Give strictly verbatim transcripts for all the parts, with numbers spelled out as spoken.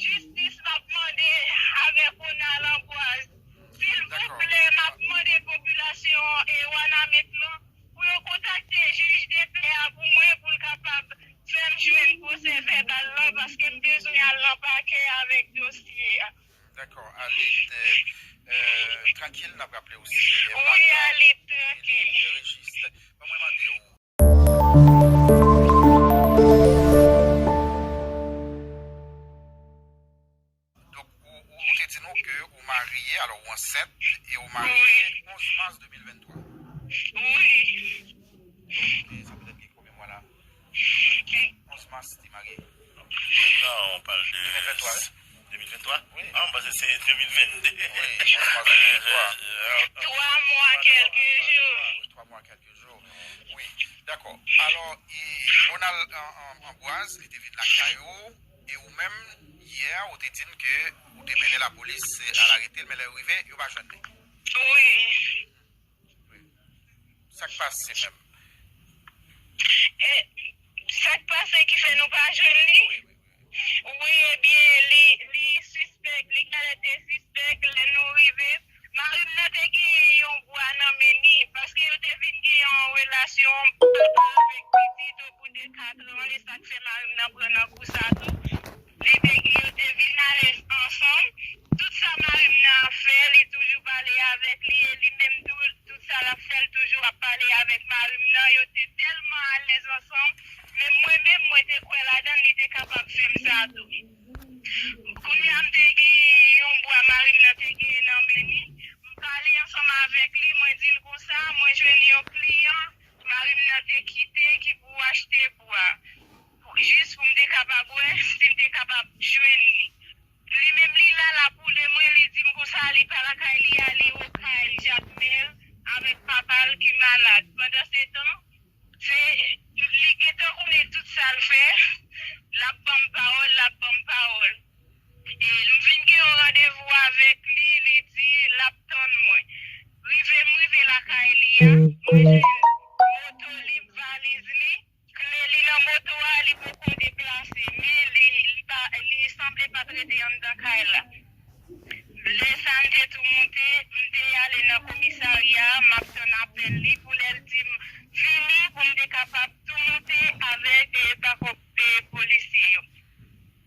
Jistis m ap mande avèk Ronald Ambroise. Silvouplè, m ap mande popilasyon e Wanament lan pou yo kontakte jij de pè a pou mwen, pou l kapab fè m jwenn pwosè vèbal lan, paske m bezwen al nan pakè avèk dosye a. Dakò, ale, euh, trankil, n ap raple w si, euh, wi, ale, trankil. Rejis. Ban mwen mande w. Donk, ou, ou, ou te di nou ke ou marye, alò ou ansent, e ou marye onz mas de mil venntwa. Wi. Donk, e, sa petèt gen konbyen mwa la? Onz mas, te marye. Non, on parle de de mil venntwa, wi. De mil venntwa? Wi. Ah, m panse se de mil vennde. Wi, onz mas de mil venntwa. Twa mwa kèlke jou. Twa mwa kèlke jou. Wi, dakò. Alò, e, Ronald An-, An-, Ambroise, li te vin lakay ou, e ou menm, yè, ou te di n ke ou te mennen lapolis, e, al arete l, men lè yo rive, yo pa jwenn li. Wi. Wi. Sa k pase menm? E, sa k pase ki fè nou pa jwenn li? Wi, wi, wi. Wi, ebyen, li, li sispèk, li genlè te sispèk lè nou rive. Mari m nan te genyen yon bwa nan men li, paske yo te vin gen yon relasyon papa avèk pitit pou de katran, e sa k fè mari m nan pran nan kou sa tou. Li te, yo te vin alèz ansanm. Tout sa mari m nan ap fè, li toujou pale avèk li, e li menm tou, tout sa l ap fè, l toujou ap pale avèk mari m nan. Yo te tèlman alèz ansanm, menm mwen menm, mwen te kwè ladan l, li te kapab fè m sa tou. Kounye a, m te gen yon bwa mari m nan te genyen nan men li. M pale ansanm avèk li, mwen di l konsa, mwen jwenn yon kliyan, mari m nan te kite ki pou achte bwa. Jis pou m te kapab wè si m te kapab jwenn li. Li menm, li la, l ap woule mwen, li di m konsa, li pa lakay li a, li Okay, Jakmèl, avèk papa l ki malad. Pandansetan, se, li gentan konnen tout sa l fè, l ap ban m pawòl, l ap ban m pawòl. E m vin gen yon randevou avèk li, li di l ap tann mwen. Rive m rive lakay li a, mwen jwenn moto li, valiz li, kle li nan moto a, li poko deplase, men li, li pa, li sanble pa t rete anndan kay la. Lè sa a, m te tou moute, m te ale nan komisarya, m ap tann apèl li pou lè l di m vini pou m te kapab tou moute avèk, e, bakòp, e, polisye yo.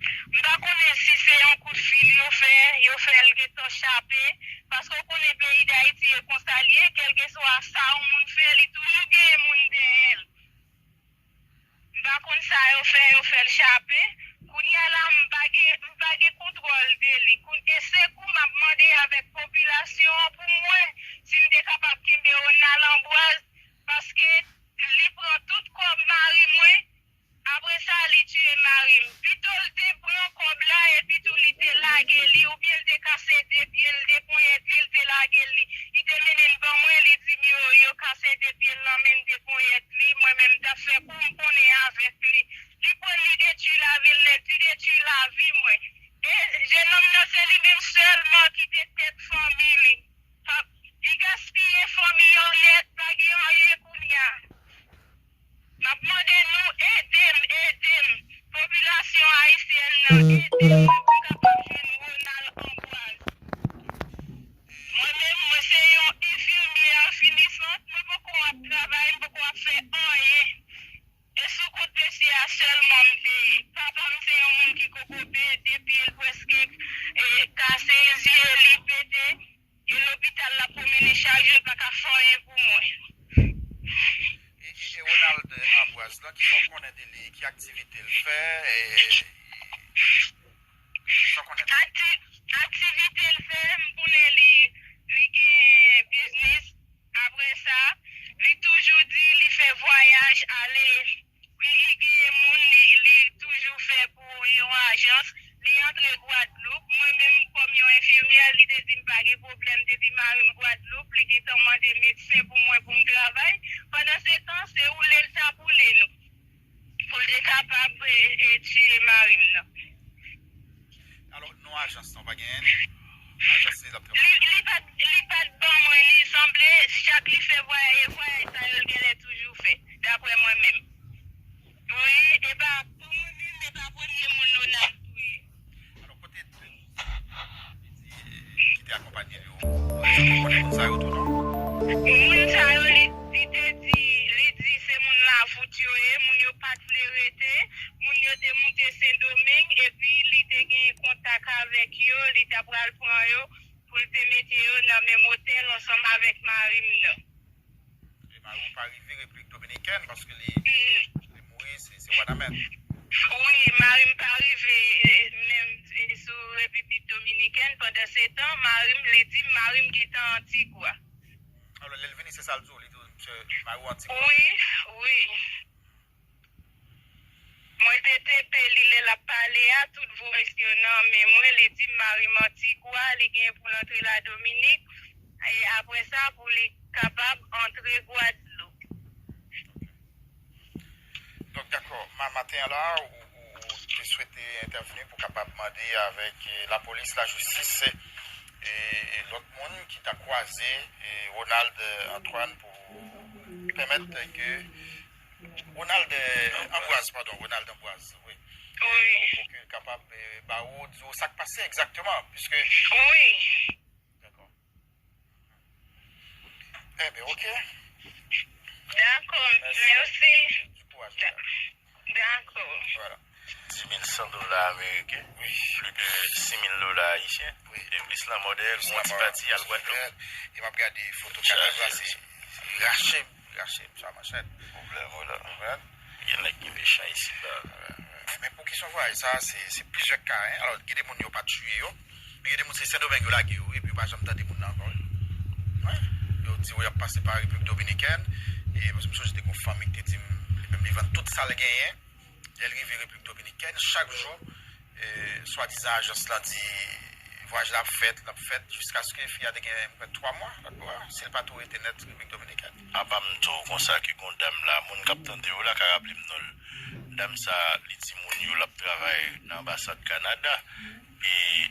M pa konnen si se yon kout fil yo fè, yo fè l gentan chape, paske w konnen peyi Dayiti e konsa l ye, kèlkeswa sa yon moun fè, li toujou genyen moun dèyè l. M pa konn sa yo fè, yo fè l chape. Kounye a la, m pa gen, m pa gen kontwòl de li. Koun-, e se kou m ap mande avèk popilasyon an pou m wè si m te kapab kenbe Ronald Ambroise, paske li pran tout kòb mari mwen. Apre sa, li tiye mari m. Pito l te pran kòb la epi tou li te lage li, oubyen l te kase de pye l, de ponyèt li, l te lage li. Li te mennen l ban mwen, li di m yo, yo kase de pye l nan men l, de ponyèt li. Mwen menm, m t ap fè kou m konnen avèk li. Li pran, li detwi lavi l nèt, li detwi lavi mwen. E jennonm nan, se li menm sèlman ki te tèt fanmi li. Pap, li gaspiye fanmi an nèt, pa gen anyen kounye a. M ap mande nou, ede m, ede m. Popilasyon ayisyèn nan, ede mwen pou m kapab jwenn Ronald Ambroise. Mwen menm, mwen se yon enfimyè finisant, mwen poko ap travay, m poko ap fè anyen. E sou kont mesye a sèlman m te ye. Papa m se yon moun ki kokobe, de pye l prèske, e, kase, zye li pete. E lopital l ap pwomennen chak jou, l pa ka fè anyen pou mwen. E, e, e Ronald Ambroise lan, kisa w konnen de li? Ki aktivite l fè? E, kisa w konnen de li? Akti-, aktivite l fè, m konnen li, li gen biznis. Apre sa, li toujou di li fè vwayaj ale. Li, li genyen moun li, li toujou fè pou yon ajans. Li antre Gwadloup. Mwen menm, kòm yon enfimyè, li te di m pa gen pwoblèm depi mari m Gwadloup. Li gentan mande medsen pou mwen pou m travay. Pandansetan, se woule l t ap woule nou pou l te kapab, e, e, tiye mari m nan. Alò, non ajans lan, pa genyen li? Ajans li l ap travay? Li, li pa t, li pa t ban mwen li, sanble chak li fè vwayaj, e vwayaj sa yo l genlè toujou fè, daprè mwen menm. Wi, e pa, pou mwen menm, e pa premye moun Ronald touye. Moun sa yo tou non. Moun sa yo, li, li te di, li di se moun Lavout yo ye, moun yo pa t vle rete, moun yo te moute Sendomeng, epi li te gen kontak avèk yo, li ta pral pran yo pou l te mete yo nan menm otèl ansanm avèk mari m nan. E mari w pa rive Repiblik Dominikèn paske li, li mouri, se, se Wanament. Wi, mari m pa rive, eh, menm, eh, sou Repiblik Dominikèn. Pandan se tan, mari m, li di m mari m gentan Antigwa. Alò, lè l vini, se sa l di w, li di w, misye, mari w Antigwa. Wi, wi. Mwen te tepe li lè l ap pale a, tout voice yo nan men mwen, li di m mari m Antigwa, li gen pou l antre Ladominik, e apre sa, pou li kapab antre Gwadloup. Donk, dakò, ma-, maten an la, ou, ou, ou te swete entèvni pou kapab mande avèk, eh, lapolis, lajistis, e, e lòt moun ki ta kwaze, eh, Ronald, eh, Antoine pou pèmèt ke Ronald, eh, Ambroise, padon, Ronald Ambroise, wi. Wi. Pou, pou ke l kapab, eh, ba ou, di w sa k pase egzakteman, piske Wi. Dakò. Enben, ok. Dakò, mèsi. Du courage, madame. Dakò. Voilà. Dis mil san dola ameriken, wi, plis de sis mil dola ayisyen, wi, e plis lanmò dèyè l, gon ti pati al Gwadloup. E m ap gade foto kadav la, se, se rache, rache sa manchèt. Pwoblèm ou la. Konprann? Gen nèg ki mechan isi la. Men pou kesyon vwayaj sa, se, se plizyè ka, en. Alò, gen de moun yo pa tiye yo, men gen de moun se Sendomeng yo lage yo, epi yo pa janm tande moun nan ankò. Wi. Yo di yo y ap pase pa Repiblik Dominikèn, e paske m sonje te gon fanmi ki te di m, li menm li vann tout sa l genyen, lè l rive Repiblik Dominikèn, chak jou, eh, swadizan ajans lan di vwayaj la ap fèt, l ap fèt, jiskaske fi a te gen, m kwè, twa mwa, lòt bò a, si l pa tou rete nèt Repiblik Dominikèn. Apa m di w konsa ke gon dam la, moun k ap tande w la ka raple m non l. Dam sa, li di moun yo l ap travay nan anbasad Kanada, e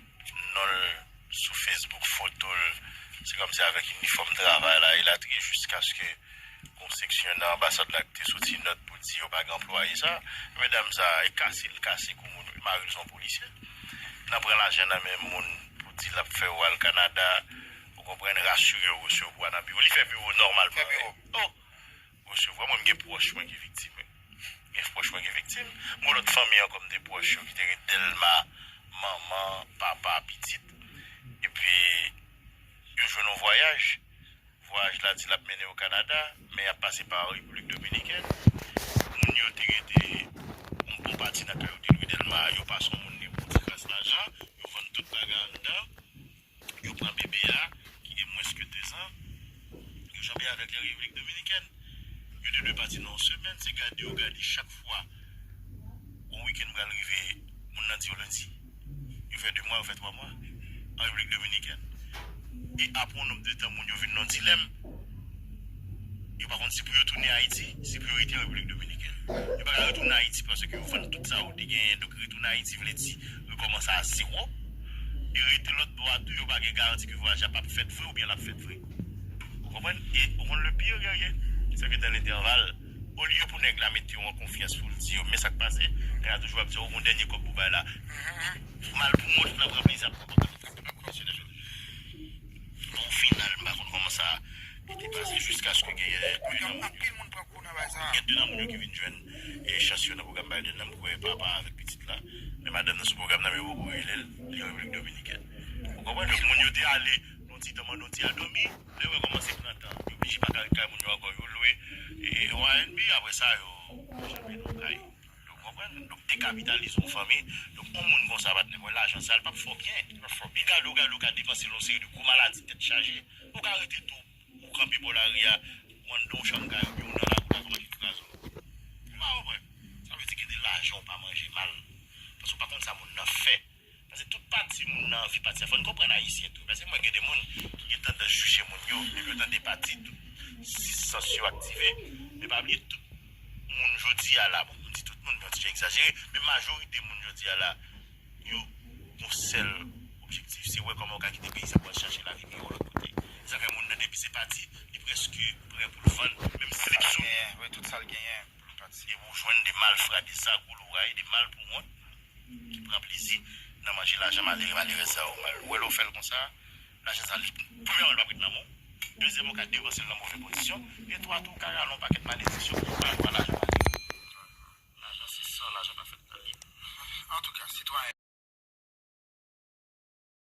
non l sou Facebook, foto l, se kòmsi avèk inifòm travay la, elatriye, jiskaske gon seksyon nan anbasad la ki te soti nòt pou di yo pa gen anplwaye sa. Medam sa, e kase l kase kou moun, wi, mari l se yon polisye. Nan pran lajan nan men moun pou di l ap fè w al Kanada, ou konprann, rasire w, resevwa nan biwo. Li fè biwo nòmalman, wi. Oh! Resevwa, mwen, m gen pwòch mwen ki viktim, wi. M gen pwòch mwen ki viktim. M gen lòt fanmi ankò, m te pwòch yo ki te ret Dèlma, manman, papa, pitit. Epi, yo jwenn yon vwayaj. Vwayaj la di l ap mennen yo Kanada, men y ap pase pa Repiblik Dominikèn. Moun yo te rete yon bon pati nan kay yo de lwi Dèlma, yo pase yon moun gen bon ti kras lajan, yo vann tout bagay anndan, yo pran bebe a, ki gen mwens ke de zan, yo janbe avèk li an Repiblik Dominikèn. Yo te dwe pati nan yon semèn, se gade yo gade chak fwa yon wikenn pral rive, moun nan di yo lendi. Yo fè de mwa, yo fè twa mwa an Repiblik Dominikèn. E apre yon nonb de tan, moun yo vin nan yon dilèm. Yo pa konn si pou yo tounen Ayiti, si pou yo rete an Repiblik Dominikèn. Yo pa ka retounen Ayiti paske yo vann tout sa yo te genyen. Donk, retounen Ayiti vle di rekòmanse a zewo. E rete lòt bò a tou, yo pa gen garanti ke vwayaj la p ap fèt vre oubyen l ap fèt vre. Ou konprann? E ou konn le pire, Guerrier? Se ke dans l'intervalle, olye pou nèg la mete yo an konfyans pou l di yo, men sa k pase, nèg la toujou ap di yo, gon dènye kòb pou bay la. Malpouwont, l ap ranpli sa pou kont li. Bon, final, m pa konn kòman sa te pase jiskaske genyen de nan moun yo. Anpil moun pran kou nan bagay sa. Gen de nan moun yo ki vin jwenn, e, chans yo nan pwogram Biden nan, m kwè papa avèk pitit la. Men madanm nan sou pwogram nan, men yo poko rele l, li an Repiblik Dominikèn. Ou konprann? Donk, moun yo te ale, nan ti tan, mande yon ti a dòmi, lè yo wè kòman se pran tan, yo oblije pa ka ret kay moun yo ankò, yo lwe, e, yon Airbnb, apre sa, yo, yo janbe nan kay. Ou konprann? Donk, dekapitalize yon fanmi. Donk, yon moun konsa, patnè mwen, lajan sa, l p ap fè w byen. Li gade w, gade w ka depanse l yon seri de gwo maladi tèt chaje. Ou ka rete tou, ou kanpe bò lari a, ou anndan yon chanm kay, oubyen ou nan lakou la, kòman ki kraze w. Ou pa konprann? Sa vle di gen de lajan ou pa manje mal. Paske ou pa konn sa moun nan fè. Paske tout pati moun nan anvi pati a. Fò n konprann Ayisyen tou. Paske mwen gen de moun ki gen tandans jije moun yo, depi yo tande pati, tout sis sans yo aktive. Men pa bliye tout moun jodi a la, bon, m di tout moun, men yon ti jan egzajere, men majorite moun jodi a la, yo gon sèl objektif, se wè kòman yo ka kite peyi sa pou al chache lavi miyò lòt kote. Sa fè moun nan depi se pati, li prèske prè pou l vann, menm slip sou. Wi, tout sa l genyen pou l pati. Epi w jwenn de malfra, de zagoulouray, de malpouwont ki pran plezi nan manje lajan malere, malerèz sa yo. Mal wè lè w fè l konsa, lajan sa, li, premyèman, li p ap ret nan men w. Dezyèm ou ka devanse l nan move pozisyon. E twa tou ou ka rale yon pakèt malediksyon. Ou ka vwa lajan pa gen. Lajan se san, lajan pa fèt nan liv. Antouka, sitwayen.